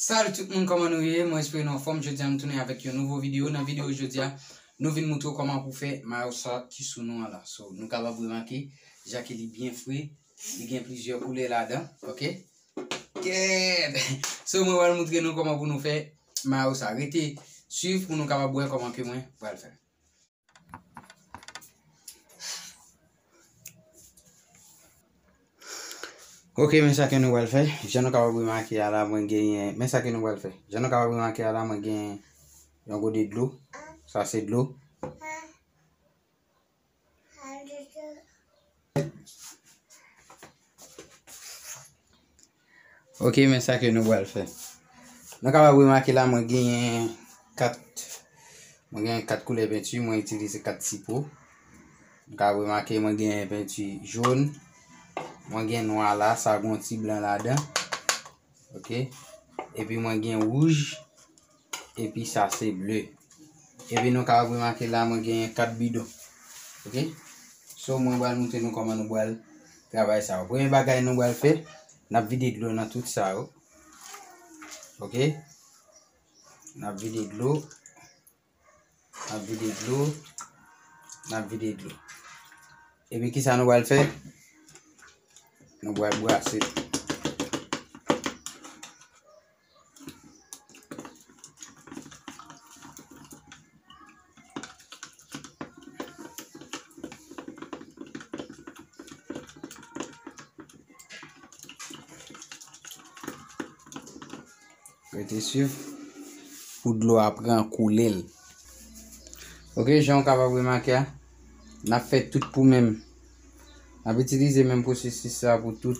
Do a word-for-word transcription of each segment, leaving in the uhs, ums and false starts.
Salut tout moun, kòman nou ye? Mwen espere nou anfòm. Jodi a nou tounen avèk yon nouvo videyo. Nan videyo jodi a, nou vin moutre w kòman pou fè mayo sa ki sou nou an la. So, nou kapab remake, jan ke li byen fre, li gen plizyè koulè ladan, oke? Kèt! So, mwen pral moutre nou kòman pou nou fè mayo sa. Rete swiv pou nou kapab wè kòman ke mwen pral fè. Ok, men sa ke nou pral fè. Jan nou kapab remake a la, mwen genyen, men sa ke nou pral fè. Jan nou kapab remake a la, mwen genyen yon gode dlo. Sa se dlo. Ok, men sa ke nou pral fè. Nou kapab remake la, mwen genyen kat, mwen genyen kat koulè penti, mwen itilize kat sipo. Nou kapab remake, mwen genyen penti jòn, mwen gen nwa la, sa gon ti blan ladan. Ok. Epi mwen gen wouj. Epi sa se ble. Epi nou kapab remake la, mwen genyen kat bidon. Ok. So, mwen pral moutre nou kòman nou pral travay sa yo. Premye bagay nou pral fè, n ap vide dlo nan tout sa yo. Ok. N ap vide dlo. N ap vide dlo. N ap vide dlo. Epi kisa nou pral fè? Nou pral brase. Rete swiv pou dlo a pran koulè l. Ok, jan w kapab remake a, n ap fè tout pou menm. N ap itilize menm pwosesis sa pou tout.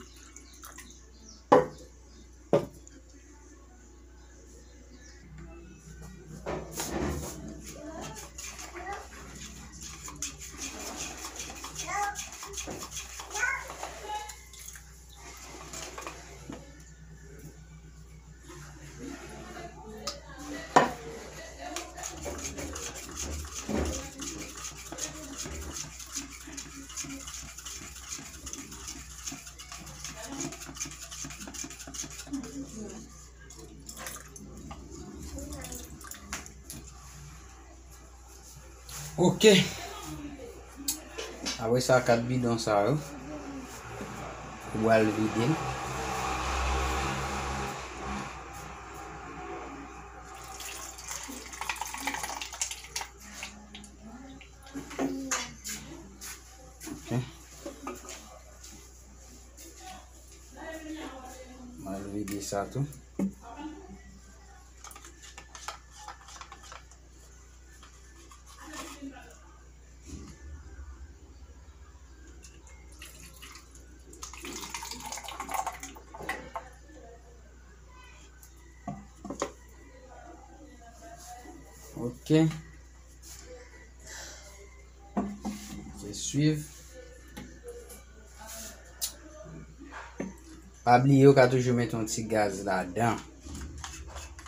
Ok. Apre sa, kat bidon sa yo, ou pral vide l. Ok. Mwen vide sa tou. Ok. Se swiv. Pa bliye, ou ka toujou mete yon ti gaz ladan.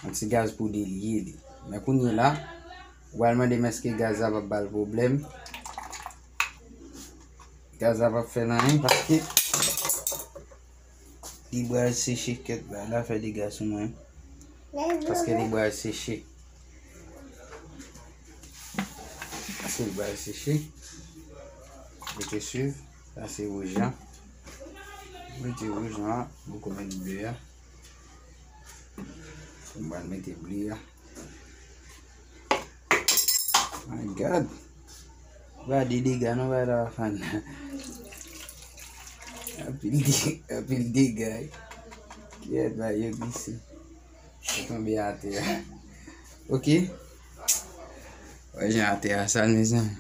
Yon ti gaz pou delye li. Men kounye la, ou pral mande m èske gaz la p ap ba l pwoblèm. Gaz la p ap fè l anyen paske li pral seche kèt la, l a fè dega sou mwen. Paske li pral seche. Paske li pral seche. Rete swiv. Sa se wouj la. Mete wouj la. Mwen poko met ble a. Mwen pral mete ble a. My God. Gade dega nan bagay la, fann. Anpil de-, anpil dega. Kiyès ba yo glise. Yo tonbe atè a. Ok. Wè jan atè a sal, mezanmi.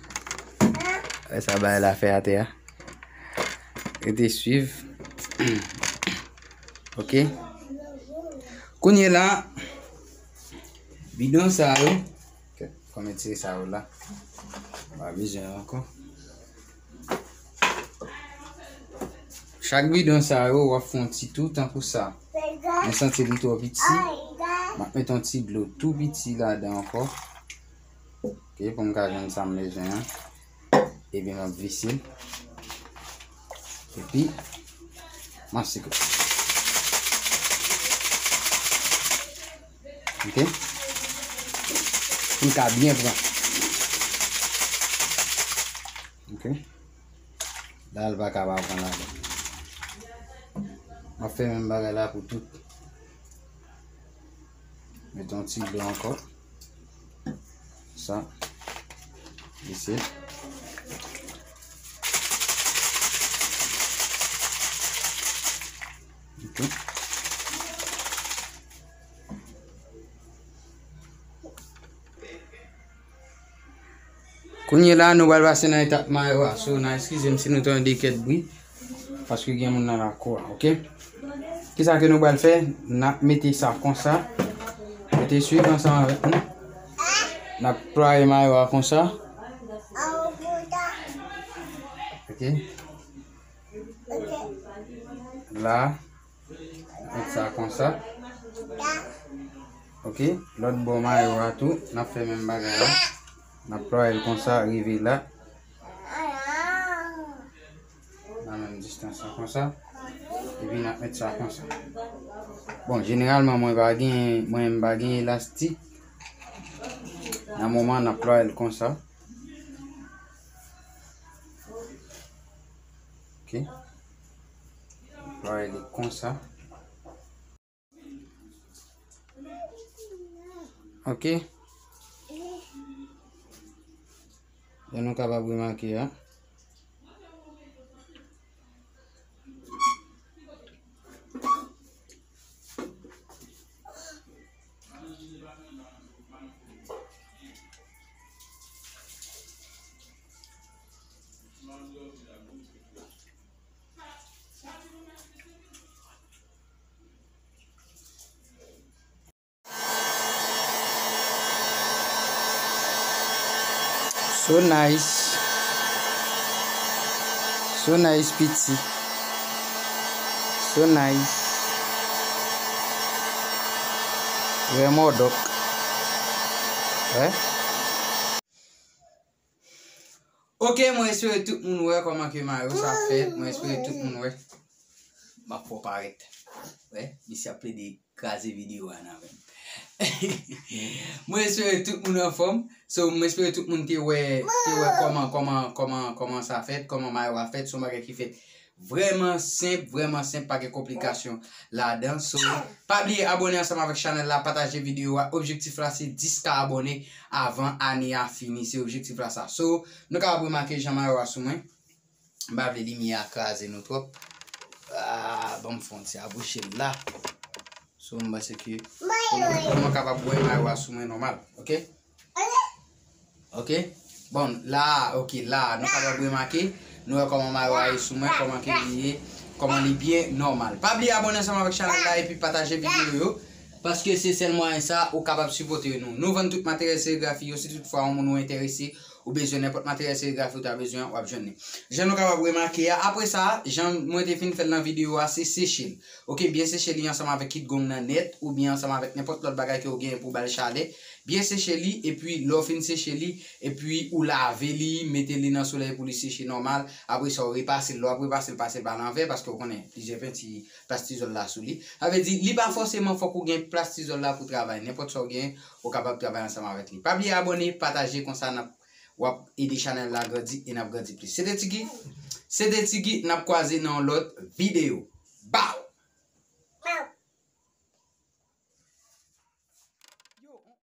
Wè sa bagay la fè atè a. Rete swiv. Ok. Kounye la, bidon sa yo. Kèt, fò m retire sa yo la. Pa bezwen yo ankò. Chak bidon sa yo, w ap fè yon ti tou tankou sa. Mwen santi li twò piti. M ap met yon ti dlo tou piti ladan ankò. Ok, pou m ka jwenn sa m bezwen an. Epi m ap vise l. Epi, m ap sikle. Ok? Pou l ka byen pran. Ok? La, l pa ka pa pran ladan. M ap fè menm bagay la pou tout. Met yon ti dlo ankò. Sa. Isit. Ok. Kounye la, nou pral pase nan etap mayo a. So, n a eskize m si nou tande kèk bri, paske gen moun nan lakou a, ok? Kisa ke nou pral fè? N ap mete sa konsa. Rete swiv ansanm avèk nou. N ap plwaye mayo a konsa. Ok. La. Met sa konsa. Ok, lòt bò mayo a tou, n ap fè menm bagay la. N ap plwaye l konsa, rive la. Nan menm distans la konsa. Epi n ap met sa konsa. Bon, jeneralman, mwen pa gen, mwen m pa gen elastik. Nan moman, n ap plwaye l konsa. Ok. Plwaye li konsa. Ok. Jan nou kapab remake a. So nice. So nice, piti. So nice. Vrèman dòk. Wè. Ok, mwen espere tout moun wè kòman ke mayo sa fèt. Mwen espere tout moun wè. M ap fè w parèt. Wè, misye ap plede kraze videyo a nan men m. Mwen espere tout moun anfòm. So, mwen espere tout moun te wè, te wè kòman, kòman, kòman, kòman sa fèt, kòman mayo a fèt, se yon bagay ki fèt vrèman senp, vrèman senp, pa gen konplikasyon ladan. So, pa bliye abòne ansanm avèk chanèl la, pataje videyo a. Objektif la se dis K abòne avan ane a fini. Se objektif la sa. So, nou kapab remake jan mayo a sou mwen. M pa vle limyè a kraze nou twòp. Ah, ban m fè yon ti abouche l la. So, m panse ke pou nou, pou nou kapab wè mayo a sou mwen nòmal. Ok? Ok? Bon, la, ok, la, nou kapab remake. Nou wè kòman mayo a ye sou mwen, kòman ke li ye, kòman li byen nòmal. Pa bliye abòne ansanm avèk chanèl la epi pataje videyo yo. Paske se sèl mwayen sa ou kapab sipòte nou. Nou vann tout materyèl serigrafi yo, si toutfwa yon moun ou enterese, ou bezwen nenpòt materyèl serigrafi ou ta bezwen, w ap jwenn li. Jan nou kapab remake a, apre sa, jan mwen te fin fè l nan videyo a, se seche l. Ok, byen seche li ansanm avèk kit gong nan nèt, oubyen ansanm avèk nenpòt lòt bagay ke w genyen pou w ba l chalè. Byen seche li, epi lè w fin seche li, epi ou lave li, mete li nan solèy pou li seche nòmal. Apre sa, w repase l. Lè w ap repase l, pase l pa lanvè, paske w konnen plizyè penti plastizòl la sou li. Sa vle di, li pa fòseman fòk ou gen plastizòl la pou travay. Nenpòt sa w gen, ou kapab travay ansanm avèk li. Pa bliye abòne, pataje, konsa n ap, w ap ede chanèl la grandi e n ap grandi plis. Se te Tiki, se te Tiki, n ap kwaze nan yon lòt videyo. Bow!